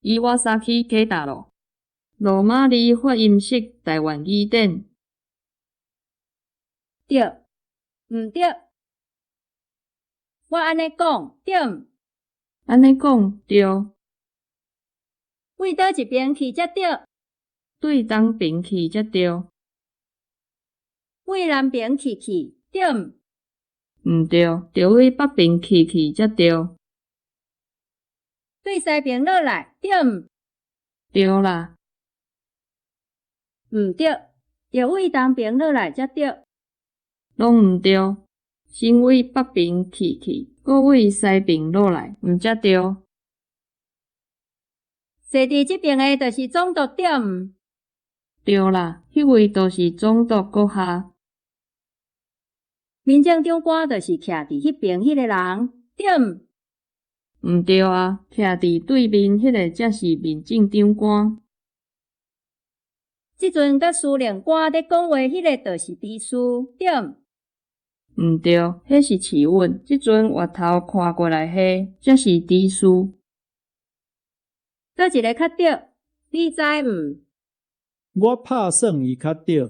伊瓦薩基ケタロ。羅馬字發音式臺灣語典。對，毋對？我按呢講，對毋？按呢講，對。對佗一邊去才對？對東邊去才對。對南邊去去，對毋？毋對，著對北邊去去才對。對西邊落來，對毋？對啦。毋對，著對東邊落來才對。攏毋對，先對北邊去去，閣對西邊落來，毋才對。坐佇這爿的就是總督，對毋？對啦，彼位就是總督閣下。民政長官就是徛佇彼爿彼个人，對毋？毋對啊，徛佇對面彼个才是民政長官。這陣佮司令官咧講話，彼个就是知事，對毋？毋對，彼是市允。這陣回頭看過來彼才是知事。佗一个較對？你知毋？我拍算伊較對。